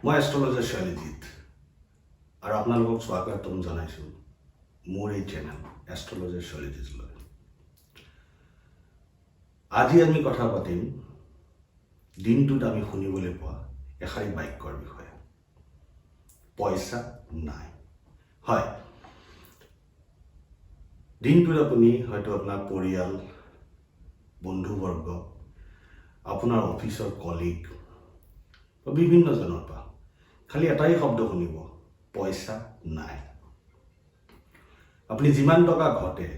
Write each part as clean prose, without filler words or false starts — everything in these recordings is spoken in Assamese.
মই এষ্ট্ৰলজাৰ শৈলজিত আৰু আপোনালোকক স্বাগতম জনাইছোঁ মোৰ এই চেনেল এষ্ট্ৰলজাৰ শৈলজিতলৈ। আজি আমি কথা পাতিম দিনটোত আমি শুনিবলৈ পোৱা এষাৰি বাক্যৰ বিষয়ে, পইচা নাই। হয়, দিনটোত আপুনি হয়তো আপোনাৰ পৰিয়াল, বন্ধুবৰ্গ, আপোনাৰ অফিচৰ কলিগ বা বিভিন্নজনৰ পৰা খালি এটাই শব্দ শুনিব, পইচা নাই। আপুনি যিমান টকা ঘটে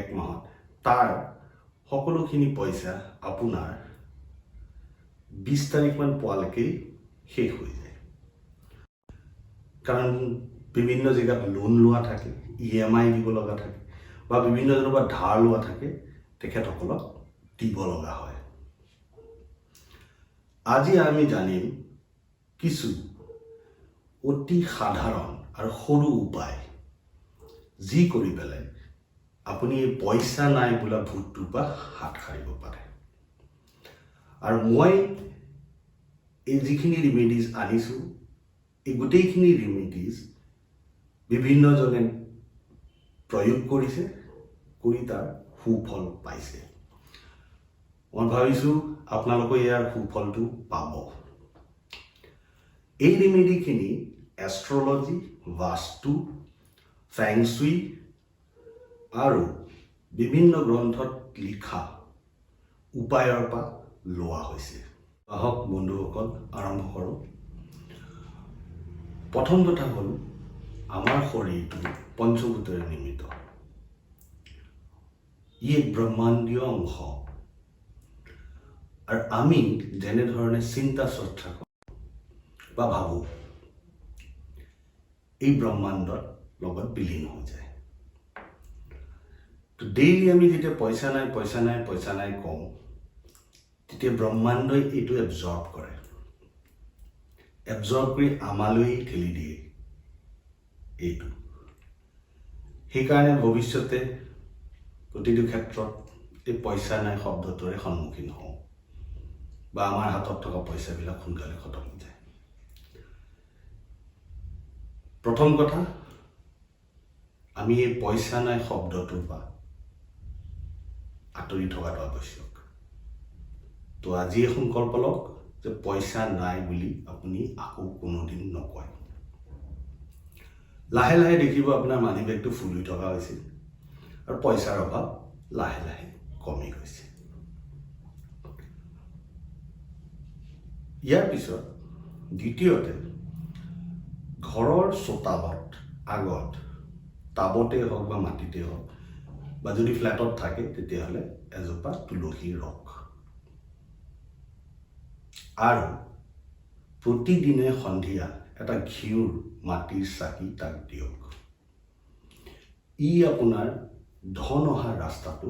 এক মাহত, তাৰ সকলোখিনি পইচা আপোনাৰ 20 তাৰিখমান পোৱালৈকেই শেষ হৈ যায়। কাৰণ বিভিন্ন জেগাত লোন লোৱা থাকে, ইএমআই দিব লগা থাকে বা বিভিন্নজনৰ পৰা ধাৰ লোৱা থাকে, তেখেতসকলক দিব লগা হয়। আজি আমি জানিম কিছু অতি সাধাৰণ আৰু সৰু উপায়, যি কৰি পেলাই আপুনি এই পইচা নাই বোলা ভূতটোৰ পৰা হাত সাৰিব পাৰে। আৰু মই এই যিখিনি ৰিমেডিজ আনিছোঁ, এই গোটেইখিনি ৰিমেডিজ বিভিন্নজনে প্ৰয়োগ কৰিছে, কৰি তাৰ সুফল পাইছে। মই ভাবিছোঁ আপোনালোকে ইয়াৰ সুফলটো পাব। এই ৰেমেডিখিনি এষ্ট্ৰলজি, বাস্তু, ফেংচুই আৰু বিভিন্ন গ্ৰন্থত লিখা উপায়ৰ পৰা লোৱা হৈছে। আহক বন্ধুসকল, আৰম্ভ কৰোঁ। প্ৰথম কথা হ'ল, আমাৰ শৰীৰটো পঞ্চভূতেৰে নিৰ্মিত। ই এক ব্ৰহ্মাণ্ডীয় অংশ আৰু আমি যেনেধৰণে চিন্তা চৰ্চা কৰোঁ বা ভাবোঁ, এই ব্ৰহ্মাণ্ডত লগত বিলীন হৈ যায়। তো ডেইলি আমি যেতিয়া পইচা নাই, পইচা নাই, পইচা নাই কওঁ, তেতিয়া ব্ৰহ্মাণ্ডই এইটো এবজৰ্ব কৰে। এবজৰ্ব কৰি আমালৈ ঠেলি দিয়ে এইটো। সেইকাৰণে ভৱিষ্যতে প্ৰতিটো ক্ষেত্ৰত এই পইচা নাই শব্দটোৰে সন্মুখীন হওঁ বা আমাৰ হাতত থকা পইচাবিলাক সোনকালে খতম হৈ যায়। প্ৰথম কথা, আমি এই পইচা নাই শব্দটোৰ পৰা আঁতৰি থকাটো আৱশ্যক। তো আজিয়ে সংকল্প লওক যে পইচা নাই বুলি আপুনি আকৌ কোনোদিন নকয়। লাহে লাহে দেখিব আপোনাৰ মানি বেগটো ফুল হৈ থকা হৈছে আৰু পইচাৰ অভাৱ লাহে লাহে কমি গৈছে। ইয়াৰ পিছত দ্বিতীয়তে, ঘৰৰ চোতালত আগত টাবতে হওক বা মাটিতে হওক বা যদি ফ্লেটত থাকে, তেতিয়াহ'লে এজোপা তুলসী ৰুৱক আৰু প্ৰতিদিনে সন্ধিয়া এটা ঘিউৰ মাটিৰ চাকি তাক দিয়ক। ই আপোনাৰ ধন অহা ৰাস্তাটো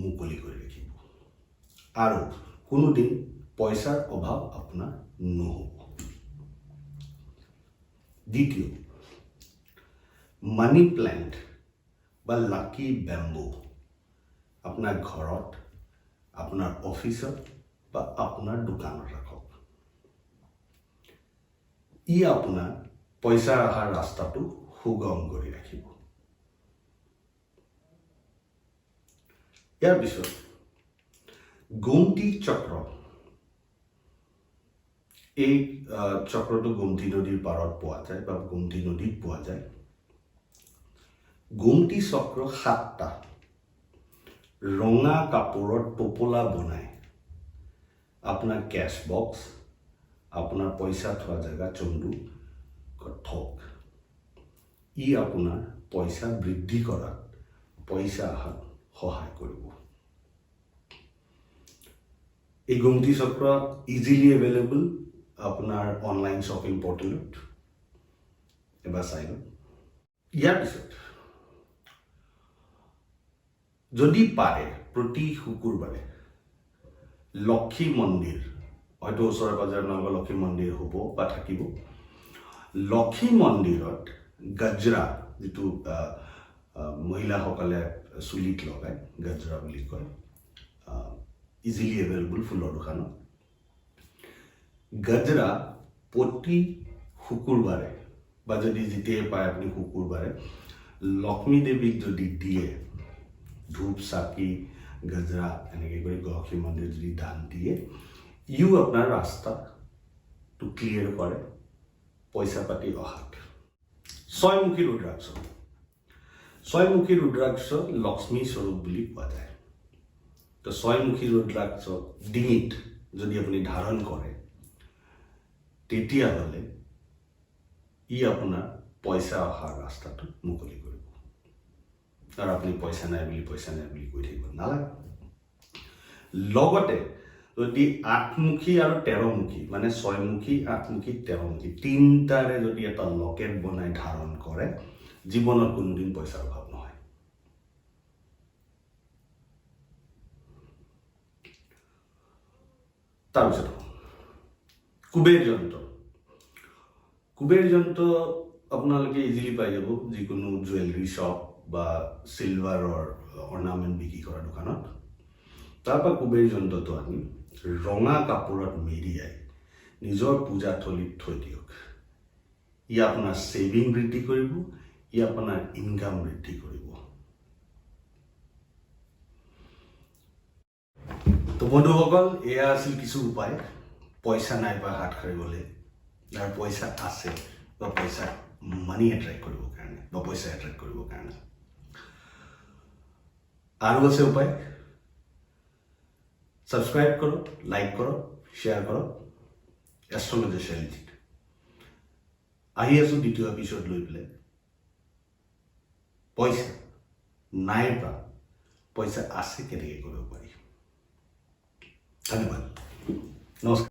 মুকলি কৰি ৰাখিব আৰু কোনোদিন পইচাৰ অভাৱ আপোনাৰ নহ'ব। দ্বিতীয়, মানি প্লেণ্ট বা লাকি বেম্বু আপোনাৰ ঘৰত, আপোনাৰ অফিচত বা আপোনাৰ দোকানত ৰাখক। ই আপোনাৰ পইচা অহাৰ ৰাস্তাটো সুগম কৰি ৰাখিব। ইয়াৰ পিছত গোমতী চক্ৰ। এই চক্ৰটো গোমতী নদীৰ পাৰত পোৱা যায় বা গোমতী নদীত পোৱা যায়। গোমতী চক্ৰ সাতটা ৰঙা কাপোৰৰ টোপোলা বনাই আপোনাৰ কেছ বক্স, আপোনাৰ পইচা থোৱা জেগা চন্দুকত থওক। ই আপোনাৰ পইচা বৃদ্ধি কৰাত, পইচা অহাত সহায় কৰিব। এই গোমতী চক্ৰ ইজিলি এভেইলেবল আপোনাৰ অনলাইন শ্বপিং পৰ্টেলত, এবাৰ চাই লওক। ইয়াৰ পিছত যদি পাৰে, প্ৰতি শুকুৰবাৰে লক্ষী মন্দিৰ, হয়তো ওচৰে পাজৰে আপোনালোকৰ লক্ষী মন্দিৰ হ'ব বা থাকিব, লক্ষী মন্দিৰত গজৰা, যিটো আহ, আহ, মহিলাসকলে চুলিত লগায়, গজৰা বুলি কয়, ইজিলি এভেইলেবল ফুলৰ দোকানত, গজৰা প্ৰতি শুকুৰবাৰে বা যদি যেতিয়াই পায় আপুনি শুকুৰবাৰে লক্ষ্মী দেৱীক যদি দিয়ে, ধূপ চাকি গজৰা এনেকৈ কৰি লক্ষ্মী মন্দিৰ যদি দান দিয়ে, ইও আপোনাৰ ৰাস্তাটো ক্লিয়াৰ কৰে পইচা পাতি অহাত। ছয়মুখী ৰুদ্ৰাক্ষ। ছয়মুখী ৰুদ্ৰাক্ষ লক্ষ্মী স্বৰূপ বুলি কোৱা যায়। তো ছয়মুখী ৰুদ্ৰাক্ষ ডিঙিত যদি আপুনি ধাৰণ কৰে, তেতিয়াহ'লে ই আপোনাৰ পইচা অহাৰ ৰাস্তাটো মুকলি কৰিব আৰু আপুনি পইচা নাই বুলি, পইচা নাই বুলি কৈ থাকিব নালাগে। লগতে যদি আঠমুখী আৰু 13মুখী, মানে ছয়মুখী, আঠমুখী, 13মুখী তিনিটাৰে যদি এটা লকেট বনাই ধাৰণ কৰে, জীৱনত কোনোদিন পইচাৰ অভাৱ নহয়। তাৰপিছত কুবেৰ যন্ত্ৰ। কুবেৰ যন্ত্ৰ আপোনালোকে ইজিলি পাই যাব যিকোনো জুৱেলাৰী শ্বপ বা চিলভাৰৰ অৰ্ণামেণ্ট বিক্ৰী কৰা দোকানত। তাৰপৰা কুবেৰ যন্ত্ৰটো আনি ৰঙা কাপোৰত মেৰিয়াই নিজৰ পূজাথলীত থৈ দিয়ক। ই আপোনাৰ ছেভিং বৃদ্ধি কৰিব, ই আপোনাৰ ইনকাম বৃদ্ধি কৰিব। তো বন্ধুসকল, এয়া আছিল কিছু উপায় পইচা নাই বা হাত সাৰিবলৈ, আৰু পইচা আছে বা পইচা মানি এট্ৰেক্ট কৰিবৰ কাৰণে বা পইচা এট্ৰেক্ট কৰিবৰ কাৰণে আৰু আছে উপায়। ছাবস্ক্ৰাইব কৰক, লাইক কৰক, শ্বেয়াৰ কৰক। এষ্ট্ৰলজাৰ শৈলজিত আহি আছোঁ দ্বিতীয় এপিছ'ড লৈ পেলাই। পইচা নাই বা পইচা আছে কেনেকৈ কৰিব পাৰি। ধন্যবাদ, নমস্কাৰ।